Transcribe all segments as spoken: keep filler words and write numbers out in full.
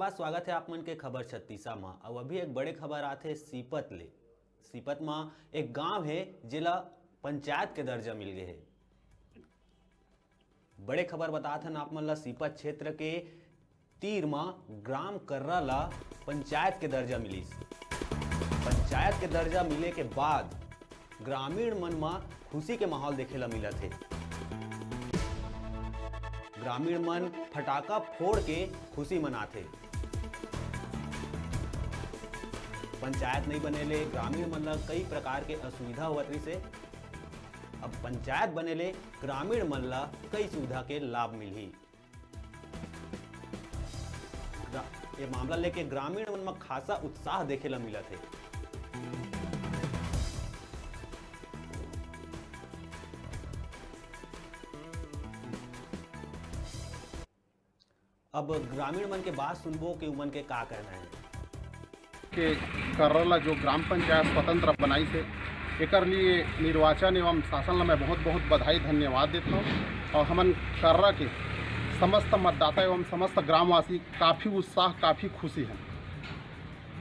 बार स्वागत हे आप मन के खबर छत्तीसा म। अउ अभी एक बड़े खबर आथे सीपत ले। सीपत म एक गांव हे, जेला पंचायत के दर्जा मिल गे हे। बड़े खबर बतात हन आप मन ला, सीपत क्षेत्र के तीर म ग्राम कर्रा ला पंचायत के दर्जा मिलिस। पंचायत के दर्जा मिले के बाद ग्रामीण मन म खुशी के माहौल देखे ला मिलत हे। ग्रामीण मन फटाका फोड़ के खुशी मनाथे। पंचायत नइ बने ले ग्रामीण मन ला कई प्रकार के असुविधा होवत रहिस हे। अब पंचायत बने ले ग्रामीण मन ला कई सुविधा के लाभ मिलही। ग्रा-, ये मामला लेके ग्रामीण मन म खासा उत्साह देखे ला मिलत हे। अब ग्रामीण मन के बात सुनबो कि उमन के का कहना हे। के कर्रा ला जो ग्राम पंचायत स्वतंत्र बनाइस हे, एकर लिए निर्वाचन एवं शासन ला मैं बहुत बहुत बधाई, धन्यवाद देता हूँ। और हमन कर्रा के समस्त मतदाता एवं समस्त ग्रामवासी काफ़ी उत्साह, काफ़ी खुशी हैं।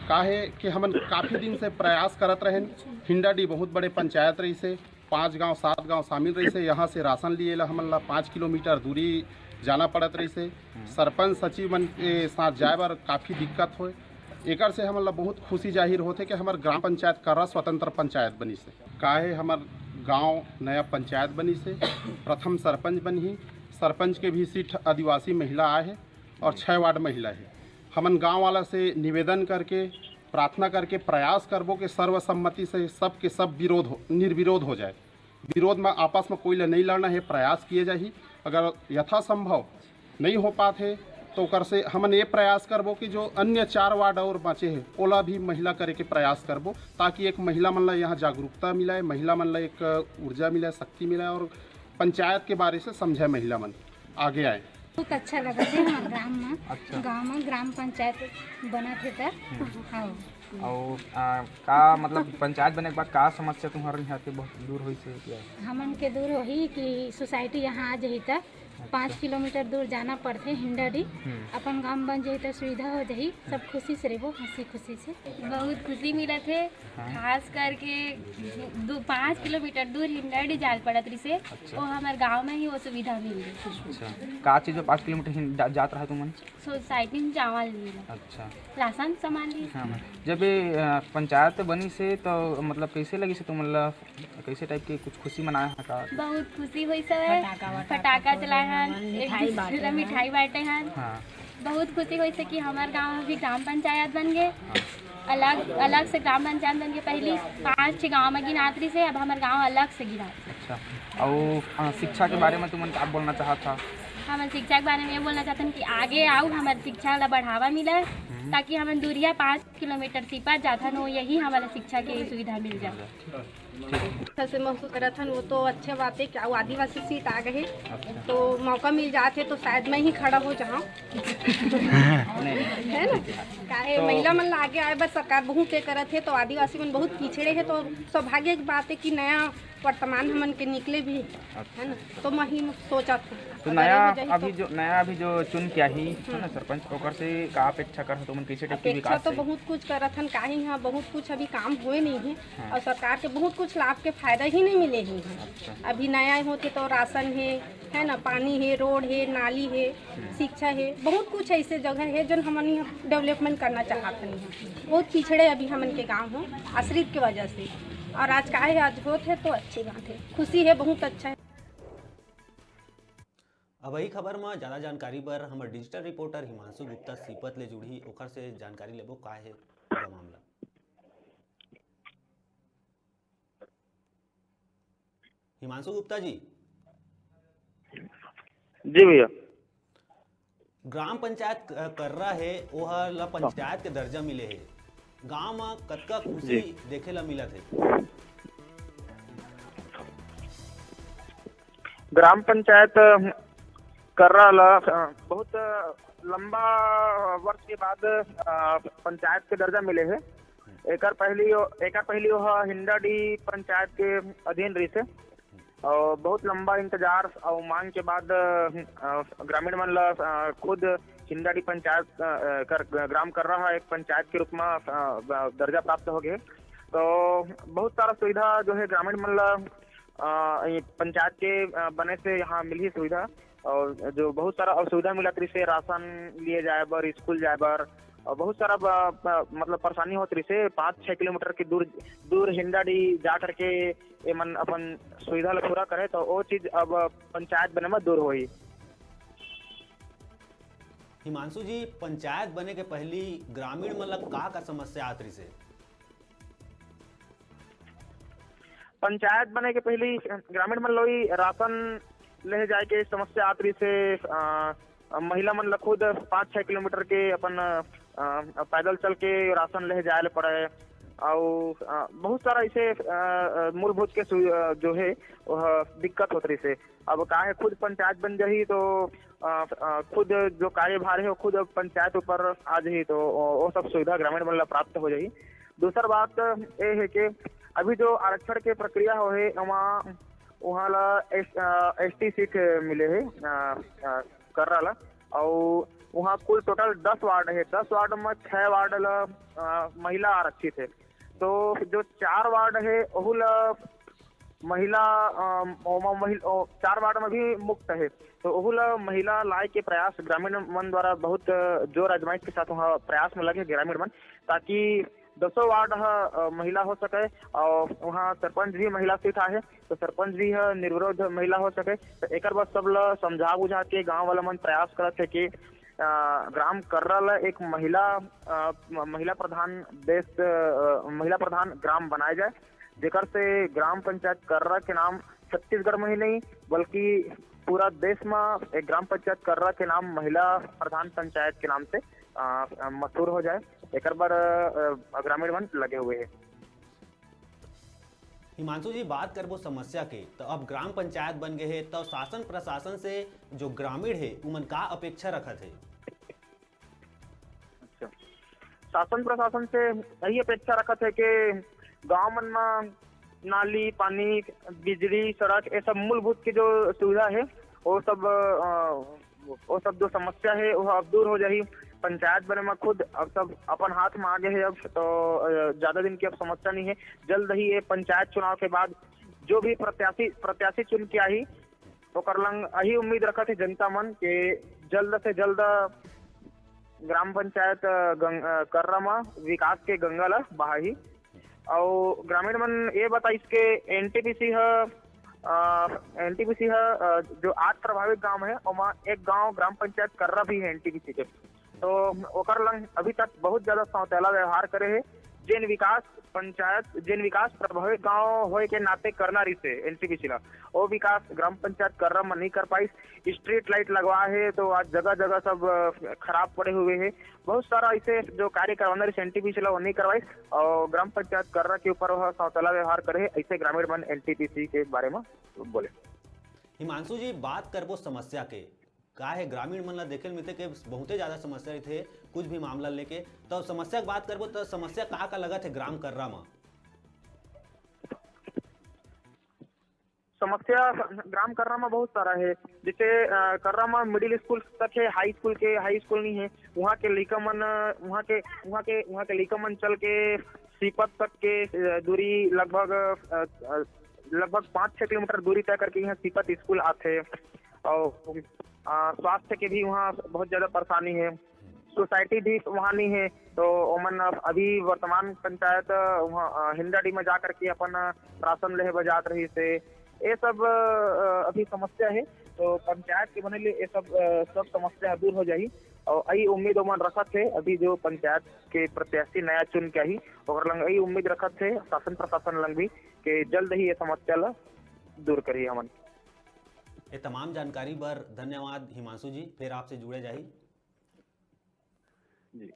काहे कि हमन काफ़ी दिन से प्रयास करत रहेन। हिंडाडी बहुत बड़े पंचायत रहिस हे, पाँच गांव, सात गांव शामिल रहिस हे। यहाँ से राशन लिए ला हमन ला पाँच किलोमीटर दूरी जाना पड़त रहिस हे। सरपंच सचिव मन के साथ जाए बर काफ़ी दिक्कत होए। एकर से हमन ला बहुत खुशी जाहिर होथे कि हमर ग्राम पंचायत कर्रा स्वतंत्र पंचायत बनिस हे। काहे हमर गांव नया पंचायत बनिस हे, प्रथम सरपंच बनही। सरपंच के भी सीट आदिवासी महिला आए हे और छः वार्ड महिला हे। हमन गांव वाला से निवेदन करके, प्रार्थना करके प्रयास करबो कि सर्वसम्मति से सबके सब विरोध हो, निर्विरोध हो जाए। विरोध में आपस में कोई ला नहीं लड़ना हे, प्रयास किए जाही। अगर यथासंभव नहीं हो पात हे तो ओकर से हमन ये प्रयास करबो कि जो अन्य चार वार्ड और बचे हे, ओला भी महिला करे के प्रयास करबो, ताकि एक महिला मन ला यहाँ जागरूकता मिले, महिला मन ला एक ऊर्जा मिले, शक्ति मिले और पंचायत के बारे से समझे महिला मन आगे आए। बहुत अच्छा लगत हे हमर ग्राम म। अच्छा। गांव म ग्राम पंचायत बनत हे त। हाँ। और आ, का मतलब पंचायत बने के बाद का समस्या तुम्हारे यहाँ के बहुत दूर होइस हे क्या? हमन के दूर होही कि सोसाइटी यहाँ आ जाही त पाँच किलोमीटर दूर जाना पड़थे हिंडाडी। अपन गांव बन जाही त सुविधा हो जाही। सब खुशी से रहबो, हंसी खुशी से। बहुत खुशी मिलत हे। खास करके दू पाँच किलोमीटर दूर हिंडाडी जाल पड़त रिसे। वो हमर गांव में ही वो सुविधा मिल गई। अच्छा, का चीज में पाँच किलोमीटर हिंड जा, जात रहा तुमन? सोसाइटी में चावल मिला। अच्छा। राशन सामान ली। हाँ, जब ये अ, पंचायत बनिस हे तो मतलब कैसे लगिस हे तुमन ला? कैसे टाइप के कुछ खुशी मनाए हा का? बहुत खुशी होइस हे। फटाका चलाए हन, एक दूसरे ला मिठाई बांटे हन। हाँ। बहुत खुशी होइस हे कि हमर गांव अभी ग्राम पंचायत बन गए। अलग अलग से ग्राम पंचायत बन गए। पहली पांच छह गांव में गिनात रहिस हे, अब हमर गांव अलग से गिनात। अच्छा। और अ, शिक्षा के बारे में तुमन का बोलना चाहत हा? हमन शिक्षा के बारे में ये बोलना चाहथन कि आगे आऊ, हमर शिक्षा ला बढ़ावा मिले, ताकि हमन दूरिया पाँच किलोमीटर सीपत जाथन, वो यही हमला शिक्षा के सुविधा मिल जाए। अच्छा से महसूस करत हन, वो तो अच्छे बात है कि वो आदिवासी सीट आ गए, तो मौका मिल जाते तो शायद मैं ही खड़ा हो जाऊँ, है ना? काहे महिला मन ला आगे आए बर सरकार बहुत ये करत है, तो आदिवासी मन बहुत पिछड़े है, तो सौभाग्य की बात है कि नया वर्तमान हमन के निकले भी, है ना? तो मैं ही सोचत हूँ, तो नया अभी जो नया अभी जो चुन के आही है ना सरपंच, ओकर से का अपेक्षा कर तुमन, कैसे टाइप के अपेक्षा विकास तो है? बहुत कुछ करत हन, काहे यहाँ बहुत कुछ अभी काम हुए नहीं है हाँ। और सरकार के बहुत कुछ लाभ के फायदा ही नहीं मिले ही है। अच्छा। अभी नया होते तो राशन है, है ना, पानी है, रोड है, नाली है, शिक्षा है, बहुत कुछ ऐसे जगह है जो हमन यहाँ डेवलपमेंट करना चाहत हन। यहाँ बहुत पिछड़े अभी हमन के गांव हो आश्रित के वजह से, और आज का है, आज होत है तो अच्छी बात है, खुशी है, बहुत अच्छा है। अब यही खबर म ज्यादा जानकारी बर हमर डिजिटल रिपोर्टर हिमांशु गुप्ता सीपत ले जुड़ही, ओखर से जानकारी लेबो का हे पूरा मामला। हिमांशु गुप्ता जी। जी भैया। ग्राम पंचायत क-, कर्रा हे, ओह ला पंचायत के दर्जा मिले हे। गांव म कतका खुशी देखे ला मिलत हे? ग्राम पंचायत कर्रा ला अ, बहुत लंबा वर्ष के बाद अ, पंचायत के दर्जा मिले हे। एकर पहली एकर पहली ओह हिंडाडी पंचायत के अधीन रहिस हे और बहुत लंबा इंतजार और मांग के बाद अ, ग्रामीण मन ला अ, खुद हिंडाडी पंचायत, अ, अ, कर, ग्राम कर्रा ह एक पंचायत के रूप म, अ, ब-, दर्जा प्राप्त हो गे। तो बहुत सारा सुविधा जो है ग्रामीण मन ला, अ, ये पंचायत के, अ, बने से यहाँ मिलही सुविधा, और जो बहुत सारा असुविधा मिलत रहिसे, राशन लिए जाए बर, स्कूल जाए बर, और बहुत सारा ब-, ब-, मतलब परेशानी होत रहिसे, पाँच छः किलोमीटर के दूर, दूर हिंडाडी जा करके एमन अपन सुविधा ला पूरा करे, तो वो चीज अब पंचायत बने में दूर होही। हिमांशु जी, पंचायत बने के पहली ग्रामीण मन ला का का समस्या आत रहिसे? पंचायत बने के पहली ग्रामीण मन लोई राशन ले जाए के समस्या आत रहिसे। अ, महिला मन ला खुद पाँच छः किलोमीटर के अपन, अ, पैदल चल के राशन ले जाए ले पड़े। अउ, अ, बहुत सारा ऐसे, अ, अ, मूलभूत के सु-, अ, जो है वह दिक्कत होत रहिसे। अब का है, खुद पंचायत बन जाही तो, अ, अ, खुद जो कार्यभार है वो खुद पंचायत ऊपर आ जाही, तो वो, वो सब सुविधा ग्रामीण मन ला प्राप्त हो जाही। दूसर बात ये है कि अभी जो आरक्षण के प्रक्रिया हो है, वहाँ, वहाँ ला एस-, अ, एसटी सीट मिले है, अ, अ, कर्रा ला, अउ वहाँ कुल टोटल दस वार्ड है, दस वार्ड में छः वार्ड ला, अ, महिला आरक्षित है। तो जो चार वार्ड है, ओहू ला महिला, अ, ओमा महिल-, ओ, चार वार्ड में भी मुक्त है, तो ओहू ला महिला लाए के प्रयास ग्रामीण मन द्वारा बहुत, अ, जोर आजमाइश के साथ वहाँ प्रयास में लगे ग्रामीण मन, ताकि दसों वार्ड ह, अ, महिला हो सके। और वहाँ सरपंच भी महिला सीट आहे, तो सरपंच भी ह निर्विरोध महिला हो सके। तो एकर बर सब ला समझा बुझा के गाँव वाला मन प्रयास करत है कि, अ, ग्राम कर्रा ला एक महिला, अ, म-, महिला प्रधान देश, अ, महिला प्रधान ग्राम बनाए जाए, जेकर से ग्राम पंचायत कर्रा के नाम छत्तीसगढ़ में ही नहीं, बल्कि पूरा देश में एक ग्राम पंचायत कर्रा के नाम महिला प्रधान पंचायत के नाम से, अ, अ, मशहूर हो जाए। एकर बर, अ, ग्रामीण मन लगे हुए हैं। हिमांशु जी, बात करबो समस्या के, तो अब ग्राम पंचायत बन गए है, तो शासन प्रशासन से जो ग्रामीण है, उमन का अपेक्षा रखत है? अच्छा, शासन प्रशासन से यही अपेक्षा रखत है कि गांव मन में नाली, पानी, बिजली, सड़क, ये सब मूलभूत की जो सुविधा है, वो सब, अ, वो सब जो समस्या है, वो अब दूर हो जाही। पंचायत बने में खुद अब सब अपन हाथ में आ गए है, अब तो, अ, ज्यादा दिन की अब समस्या नहीं है। जल्द ही ये पंचायत चुनाव के बाद जो भी प्रत्याशी, प्रत्याशी चुन के आही, ओकर लंग यही उम्मीद रखत है जनता मन के जल्द से जल्द ग्राम पंचायत, अ, गंग-, अ, कर्रा म विकास के गंगा ला बहाही। अउ ग्रामीण मन ये बताइस के एनटीपीसी ह, अ, एनटीपीसी ह, अ, जो आठ प्रभावित गांव है, ओमा एक गांव ग्राम पंचायत कर्रा भी है एनटीपीसी के। तो ओकर लंग अभी तक बहुत ज्यादा सौतेला व्यवहार करे है। जेन विकास पंचायत, जेन विकास प्रभावित गांव होए के नाते करना रहिसे एनटीपीसी ला, वो विकास ग्राम पंचायत कर्रा म नहीं कर पाइस। स्ट्रीट लाइट लगवा है तो आज जगह जगह सब, अ, खराब पड़े हुए है। बहुत सारा ऐसे जो कार्य करवाना रहिसे एनटीपीसी ला, वो नहीं करवाइस। और ग्राम पंचायत कर्रा के ऊपर वह सौतेला व्यवहार करे है, ऐसे ग्रामीण मन एनटीपीसी के बारे में बोले। हिमांशु जी, बात करबो समस्या के, का है, ग्रामीण मन ला देखे ल मिलथे कि बहुते ज्यादा समस्या रहिथे कुछ भी मामला लेके। तो समस्या के बात करबो, तो समस्या का का लगत है ग्राम कर्रा म? समस्या ग्राम कर्रा में बहुत सारा है। जैसे, अ, कर्रा में मिडिल स्कूल तक है, हाई स्कूल के, हाई स्कूल नहीं है। वहाँ के लइका मन, अ, वहाँ के, वहाँ के, वहाँ के लइका मन चल के सीपत तक के, अ, दूरी लगभग, अ, अ, लगभग पाँच छः किलोमीटर दूरी तय करके यहाँ सीपत स्कूल आथे। और, अ, स्वास्थ्य के भी वहाँ बहुत ज्यादा परेशानी है। सोसाइटी भी वहाँ नहीं है, तो ओमन अब अभी वर्तमान पंचायत, अ, वहाँ, अ, हिंडाडी में जा करके अपन, अ, राशन लेहे बर जात रहिसे। ये सब, अ, अभी समस्या है, तो पंचायत के बने ले ये सब, अ, सब समस्या दूर हो जाही। और यही उम्मीद ओमन रखत है, अभी जो पंचायत के प्रत्याशी नया चुन के आही, ओकर लंग यही उम्मीद रखत है शासन प्रशासन लंग भी, कि जल्द ही ये समस्या ला दूर करी हमन। ये तमाम जानकारी बर धन्यवाद हिमांशु जी, फिर आपसे जुड़े जाही। जी।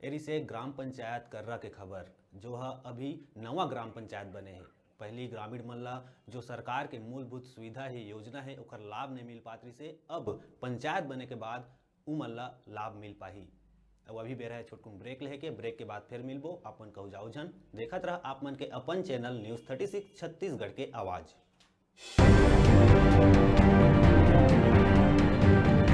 एरी से ग्राम पंचायत कर्रा के खबर, जो ह अभी नवा ग्राम पंचायत बने हे। पहली ग्रामीण मन ला जो सरकार के मूलभूत सुविधा हे, योजना हे, ओकर लाभ नहीं मिल पात रहिसे, अब पंचायत बने के बाद उमन ला लाभ मिल पाही। अब अभी बेरा है छोटकुन ब्रेक लेहे के, ब्रेक के बाद फिर मिलबो। अपन कहू जाओ झन, देखत रह आप मन के अपन channel news thirty six Chhattisgarh के आवाज़।